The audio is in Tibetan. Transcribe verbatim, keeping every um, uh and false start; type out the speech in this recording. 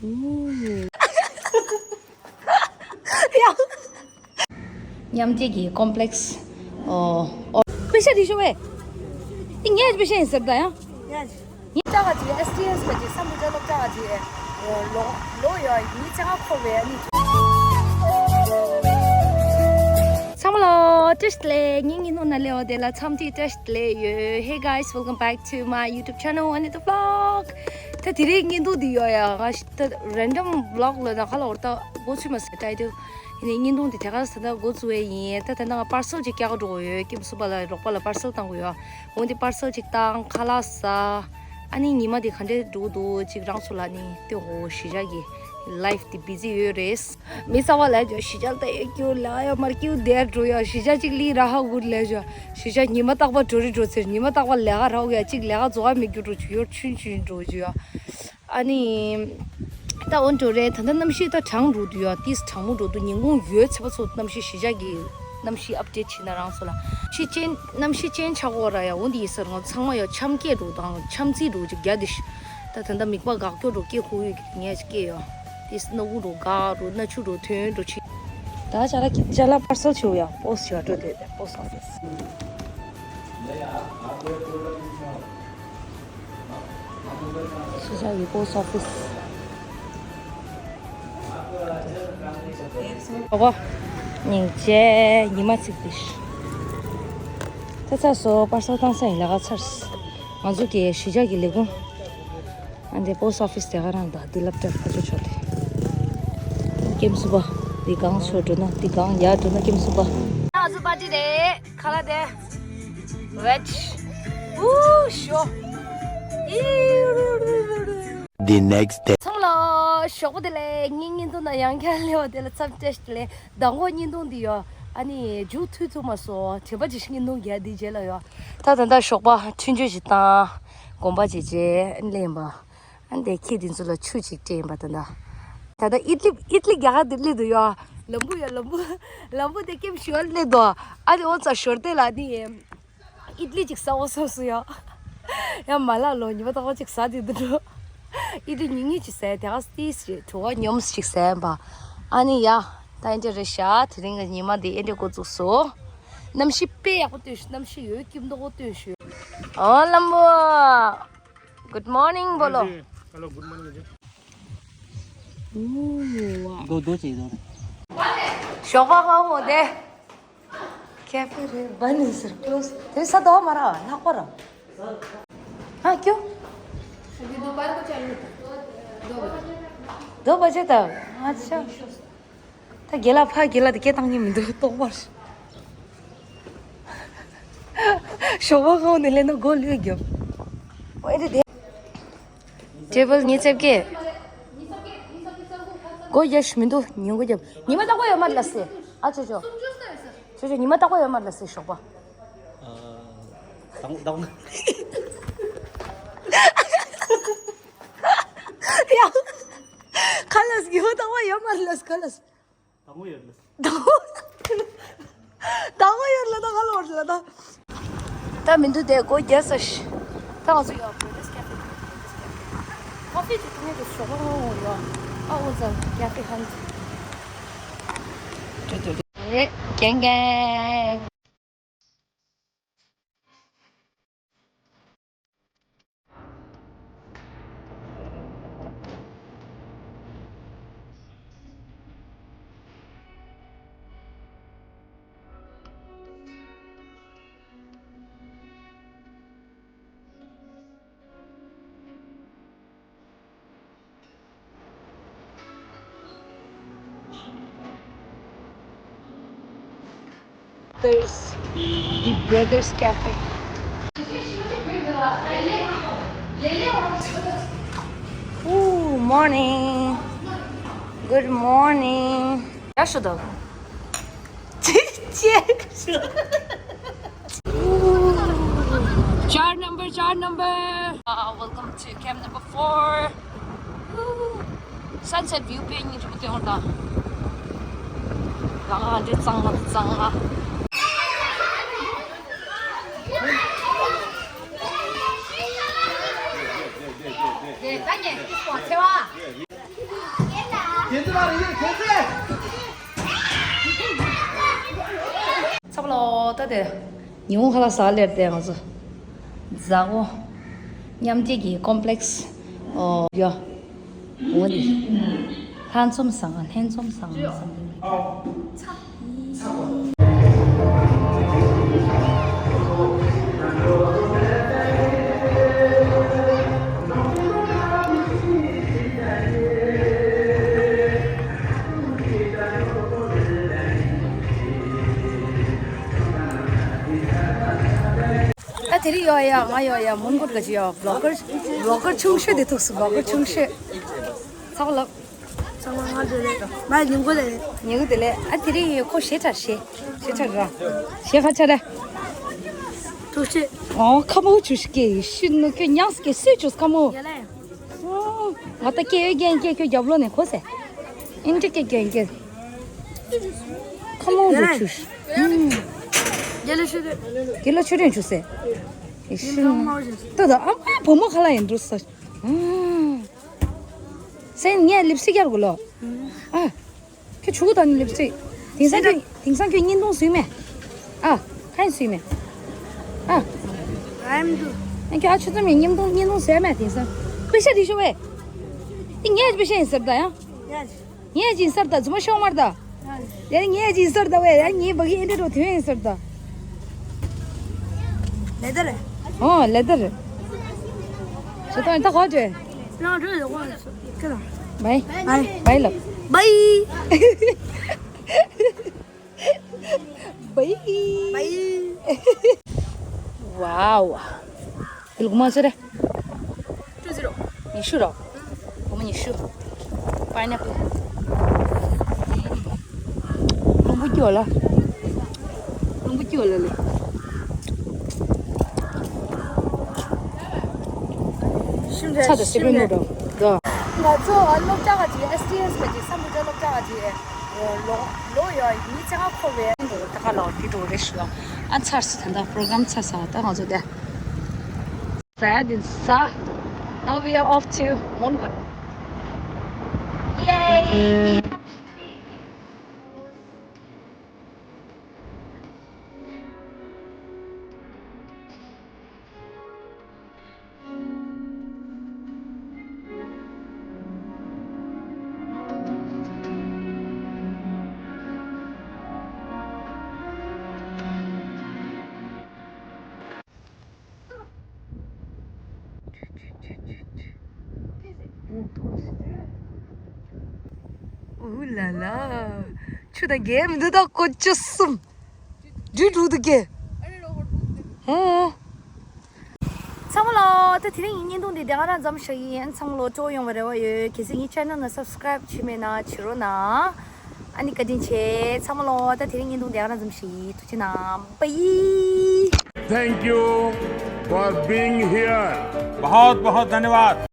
མཉམ་སྐྱེད་ཀྱི་ཀོམ་པི་ལེགས། ཨོ། ཨོ། པེ་ཤ་དེ་ཤོ་བས། ཨི་ངས་པེ་ཤ་ཡིན་ཟེར་ད་ཡང་། ངས་ཅག་ག་ཅིག་ཨེས་ཊི་ཨེས་པ་ཅིག་སམ་བུ་ཅ་ལོ་ཅག་ག་ཅིག་ལོ་ལོ་ཡོད་ཉི་ཅག་འཁོར་བའི་ཨ་ནི། ཚང་མ་ལ་བཀྲ་ཤིས་བདེ་ལེགས། ངའི་བརྙན་ཐུང་ནང་སླེབས་པ་དེ་ལ་འཚམས་འདྲི་བཀྲ་ཤིས་བདེ་ལེགས་ཡོད། Hey guys, welcome back to my YouTube channel, Anita Vlog. ད་དེ་རིང་བརྙན་ཐུང་འདི་ཡོད་ཡ། ང་ད་རེན་ཌམ་བི་ལོག་ལ་ད་ག་ལ་འོར་ད་འགོ་ཚུགས་མ་སོང་ཊའི་ཊལ། ཡིན་ནའི་བརྙན་ཐུང་འདི་དེ་ག་ས་ད་འགོ་ཚུགས་པ་ཡིན། ད་ད་ནང་པར་སེལ་ཅིག་རྒྱག་འགྲོ་གི་ཡོད། ཀེམ་སུ་པ་ལ་རོགས་པ་ལ་པར་སེལ་བཏང་དགོས་ཡོད། འོ་འདི་པར་སེལ་ཅིག་བཏང་ཁ་ལག་ཟ། ཨ་ནི་ཉི་མ་འདི་ག་འདྲས་འགྲོ་འདུག་ཅིག་རང་ཚོ་ལ་ནི་སྟོན་དགོས། གཞིས་ཆགས་ཀྱི་ལའིཕ་འདི་བི་ཛི་ཡོད་རེད། མི་གསར་པ་ལ་ཇོ་གཞིས་ཆགས་ལྟ་ཡོད་ཀྱུ་ལ་ཡ་མར་ཀྱུ་དེར་འགྲོ་ཡ། གཞིས་ཆགས་གཅིག་ལི་ར་ཧ་གུར་ལས་ཇོ་གཞིས་ཆགས་ཉི་མ་རྟག་པར་འགྲོ་རི་འགྲོ་ཚེར། ཉི་མ་རྟག་པར་ལས་ཀ་རག་ཡ། གཅིག་ལས་ཀ་རྫོགས་ཡ་མི་རྒྱུ་འགྲོ་ཆུ་ཡོར་ཆུན་ཆུན་འགྲོ་ཇོ་ཡ། ཨ་ནི། ད་འོན་ཏོ་རེད། ད་ལྟ་གནམ་གཤིས་ད་གྲང་འགྲོ་འདུག་ཡ། ཏིས་གྲང་མོ་འགྲོ་འདུག་ཉིན་གུང་ཡོལ་ཚེ་བ་ཚོ་གནམ་གཤིས་གཞིས་ཆགས་ཀྱི་གནམ་གཤིས་ཨབ་ཌེཊ་བྱས་ན་རང་ཚོ་ལ་ཕྱི་ཅན་གནམ་གཤིས་ཅན་ཆགས་ཀྱི་ཡོད་ར་ཡ། འོ་འདི་ཡིན་ས་རང་ཚང་མ་ཡ་ཆམ་སྐྱེས་འགྲོ་དང་ཆམ་ཚིག་འགྲོ་ཅིག་རྒྱག་དེ་ཤི། ད་ད་ལྟ་མིག་པ་འགག་སྐྱོ་འགྲོ་སྐྱེ་ཁུག་ཡོད་ངས་ཅིག་སྐྱེ་ཡ། ཏིས་སྣ་བུག་འགྲོ་འགག་འགྲོ་སྣ་ཆུ་འགྲོ་ཐོན་འགྲོ་ཆི། ད་ཅ་ལག་ཅ་ལག་པར་སེལ་བྱེད་ཡ། པོ་སི་ཊི་བྱེད་འགྲོ་དེ་པོ་སི་ཊི་ཨོ་ཕི་སི། གཞིས་ཆགས་ཀྱི་པོ་སི་ཊི་ཨོ་ཕི་སི། ཨོ་བ། སྙིང་རྗེ། ཉི་མ་ཚིག་པིས། ད་ཚར་སོང་། པར་སེལ་བཏང་ས་ཡིན། ལས་ཀ་ཚར་སོང་། ང་ཚོ་གི་གཞིས་ཆགས་ཀྱི་ལས་ཁུངས། ཨ་འདི་པོ་སི་ཊི་ཨོ་ཕི་སི་དེ་ག་རང་ད་འདི་སླེབས་གྲབས་ཁ་ཆོ་ཆོ་དེ། ཀེམ་སུ་པ། འདི་གང་ཆོ་འགྲོ་ན་འདི་གང་ཡར་འགྲོ་ན་ཀེམ་སུ་པ། ང་ཚོ་པར་ཊི་དེ་ཁ་ལག་དེ། ཝེད། ཨུ་ཤོ། ཨི་རུ་རུ་རུ་རུ། The next day. ཚང་ལ་ཞོགས་པ་བདེ་ལེགས། ངའི་བརྙན་ཐུང་ནང་ཡང་བསྐྱར་སླེབས་པ་དེ་ལ་འཚམས་བཀྲ་ཤིས་བདེ་ལེགས། མདང་དགོང་བརྙན་ཐུང་འདི་ཡོད། ཨ་ནི་མཇུག་མཐུད་ཐུབ་མ་སོང་། དྲན་པ་ཅིག་བརྙན་ཐུང་རྒྱག་འདི་རྗེས་ལ་ཡོད། ད་ད་ལྟ་ཞོགས་པ་ཐུན་གཅོད་ཅིག་བཏང་། སྒོམ་པ་ཅིག་བྱས་སླེབས་ཡིན་པ། ཨ་འདི་ཁྱི་འདི་ཚོ་ལ་ཆུ་ཅིག་སྤྲད་ཡིན་པ་ད་ལྟ། ད་ལྟ་ཨིད་ལི་ཨིད་ལི་རྒྱག་ག་འདི་སླེབས་འདུག་ཡོད། ལམ་བུ་ཡ་ལམ་བུ། ལམ་བུ་དེ་ཀེམ་ཞོར་སླེབས་འདུག་ཨ་དེ་འོ་ཙ་ཞོར་དེ་ལ་ནི། ཨིད་ལི་ཅིག་ཟ་འོ་བསམ་སོང་ཡ། ཡ་མ་ལ་ལོ་ཉི་མ་རྟག་པར་ཅིག་ཟ་དེ་འདུག་འགྲོ། ཨིད་ལི་ཉུང་ཉུང་ཅིག་ཟས་དེ་ག་སྟིས་རེད་བྲོ་བ་སྙོམས་ཅིག་ཟས་ཡིན་པ། ཨ་ནི་ཡ། ད་ཨེ་འདྲ་རེད་ཤག་དེ་རིང་གི་ཉི་མ་འདི་ཨེ་འདྲ་འགོ་བཙུགས་སོང་། གནམ་གཤིས་དཔེ་ཡག་པོ་སྟོན་ཤུ། གནམ་གཤིས་ཡོད་སྐྱིད་མདོག་པོ་སྟོན་ཤུ། ཨོ་ལམ་བུ། Good morning बोलो। Hello good morning जी। दो दो चाहिए दो। ཞོགས་པ་སྔ་པོ་དེ། ཁེ་ཕེ་རེད། बंद है सर, क्लोज। तेरे साथ दो हमारा ना करो। हाँ क्यों? अभी दोपहर को चालू होता है। दो बजे। दो बजे तक। अच्छा। ད་དགེ་ལགས་ཕ་དགེ་ལགས་དེ་སྐད་བཏང་མཁན་མི་འདུག་ཏོག་པར། ཞོགས་པ་ཁོང་ནས་སླེབས་ན་སྒོ་ལུས་རྒྱབ། ཨོ་ཨེ་དེ་དེ། ཊེ་བལ་ཉི་ཤུ་རྩ་བརྒྱད། སྒོ་རྒྱབ་ཤི་མི་འདུག་ཉིན་སྒོ་རྒྱབ། ཉི་མ་ལྟ་སྒོ་ཡོད་མ་རེད་ལ་སེ། ཨ་ཅོ་ཅོ། ཅོ་ཅོ་ཉི་མ་ལྟ་སྒོ་ཡོད་མ་རེད་ལ་སེ་ཞོགས་པ། ཨ། དང་དང་། ཡ། ཁ་ལགས་ཉི་མ་ལྟ་སྒོ་ཡོད་མ་རེད་ལ་སེ་ཁ་ལགས། དང་པོ་ཡོད་ལ། དང་པོ་ཡོད་ལ་ད་ག་ལ་བར་ལ་ད། ད་མི་འདུག་དེ་སྒོ་རྒྱག་ས་ཤི། ད་ང་ཚོ་ཡོད་བྷ་རེད་ཀ་ཕེ། ཀ་ཕེ་ཅིག་ཐུག་ནས་དེ་ཞོགས་པ་ངོ་ཡོད། ཨ་འོ་ཙམ་ཀ་ཕེ་ཧན། རེད་རྒན་རྒན། There's the Brothers Cafe. Ooh, morning. Good morning. Chair number, chair number. Uh, welcome to camp number four. Sunset view དཔེ་ཉིན་རིང་པོ་སྟོན་བར་དང་། ལ་ང་འདྲེ་གཙང་མ་གཙང་མ། ཚབ་ལོ། ད་དེ་ཉི་ཧོང་ཁ་ལག་ཟ་ལེར་ཏེ་ང་ཚོ་ཛ་གོ་མཉམ་འབྲེལ་གྱི་ཀོམ་པི་ལེགས་ཨོ་ཡ་འོ་ནི་ལྷན་འཛོམས་ཟ་ང་ལྷན་འཛོམས་ཟ་ང་ཟ་ང་། ད་དེ་རིང་ཡོད་ཡ་ང་ཡོད་ཡ་མོན་གྷོ་ག་ཅི་ཡོད་བི་ལོག་གར་བི་ལོག་གར་ཆུང་ཤོས་དེ་ཐུག་སོང་། བི་ལོག་གར་ཆུང་ཤོས་ཚ་བ་ལབ། ཚང་མ་ང་དེ་ལས་མ་ཉིན་གོ་ལས། ཉིན་གོ་དེ་ལས་ཨ་དེ་རིང་ཁོ་ཞེ་དྲག་ཞེ་ཞེ་དྲག་ར་ཞེ་ཁ་ཆ་ར། ཐུགས་རྗེ་ཆེ། ཨོ་ཁ་མོ་ཆུ་ཤི་ཀེ་ཤི་ནུ་ཁྱོད་ཉག་སི་ཀེ་སུས་ཆུ་ཁ་མོ། ཡ་ལས། ཨོ་ང་ད་སྐད་ཡོད་རྒན་སྐད་ཁྱོད་རྒྱབ་ལོག་ནས་གོ་སེ། ཨིན་ཏྲི་སྐད་རྒན་སྐད། ཁ་མོ་ཡ་རུ་ལས། ཆུ་ཤི། ཡ་ལས་ཆུ་དེ། དེ་ལ་ཆུ་དྲན་ཆུ་སེ། ཡ་ཤི་ནུ། ཏོ་ད་ཨ་མ་བུ་མོ་ཁ་ལ་ཡིན་འགྲོ་ས། ཨ། སེན་ངས་ལིབ་སི་ཀྱར་གོ་ལོ། ཨ། ཁྱོད་ཆུ་གུ་དང་ནི་ལིབ་སི་ཀྲིག་དེང་སང་ཁྱོད་དེང་སང་ཁྱོད་བརྙན་ཐུང་བཟོས་མེད། ཨ། ཁ་ཡིན་བཟོས་མེད། ཨ། ཨ་ཁྱོད་ཨ་ཆུ་ཚོད་མེད་བརྙན་ཐུང་བརྙན་ཐུང་བཟོས་མེད་དེང་སང་། པེ་ཤ་དེ་ཤོ་བས། དེ་ངས་པེ་ཤ་ཡིན་ཟེར་ད་ཡང་། ངས་ཡིན་ཟེར་ད་རྫུན་མ་ཤོག་མར་ད། ཡ་ངས་ཡིན་ཟེར་ད་བས་ཡ་ངའི་བ་གི་ཨེ་འདྲ་འགྲོ་དེ་ཡིན་ཟེར་ད། ལེ་དར། ཨོ་ལེ་དར། ཞེ་ཏོ་ད་གོ་ཅེ། ལང་རུ་ལ་གོ་ཁ་ལ། བའི། བའི། བའི་ལབ། བའི། བའི། བའི། ཝའོ། དེ་ལུག་མ་ཟེར་རེད། ཏུ་ཟེར་རོ། ཉི་ཤུ་རོ། སྒོར་མོ་ཉི་ཤུ། པའི་ནེ་པལ། རླུང་བུ་སྐྱོ་ལ། རླུང་བུ་སྐྱོ་ལ་ལེ། ཤིམ་རེད། ཚ་དང་སི་པན་ནོ་དང་། ང་ཚོ་སློབ་གྲྭ་ག་ཅིག་ཨེས་ཊི་ཨེས་ག་ཅིག་སམ་བྷོ་ཊ་སློབ་གྲྭ་ག་ཅིག་ལོ་ལོ་ཡོད་ཉིས་བརྒྱ་ལྔ་འཁོར་བའི་ད་ག་ལོ་དེ་འགྲོ་རེ་ཞུ་ཨ། ཚར་སི་ད་ལྟ་པྲོ་གྲམ་ཚར་ས་ད་ང་ཚོ་དེ། Sad and sad. Now we are off to Monwa. Yay! ཨུ་ལ་ལ། ཆུ་དང་རྒྱལ་མི་འདུག་ད་ཀོ་ཅོ་གསུམ། འདྲུད་འགྲོ་འདུག་གེ། ཧོ། ཚང་མ་ལ་ད་དེ་རིང་གི་བརྙན་ཐུང་འདི་དེ་ག་རང་ཙམ་བཞག་ཡིན། ཚང་མ་ལ་སྤྲོ་ཡོང་བའི་རེ་བ་ཡོད། གལ་སྲིད་ངའི་ཆེ་ནལ་ན་སབ་སི་ཀ་རེབ་བྱས་མེད་ན་བྱེད་རོགས་གནང་། ཨ་ནི་བཀའ་དྲིན་ཆེ། ཚང་མ་ལ་ད་དེ་རིང་བརྙན་ཐུང་དེ་ག་རང་ཙམ་བཞག་ཡིན། ཐུགས་རྗེ་གནང་། བའི། Thank you for being here. बहुत बहुत धन्यवाद।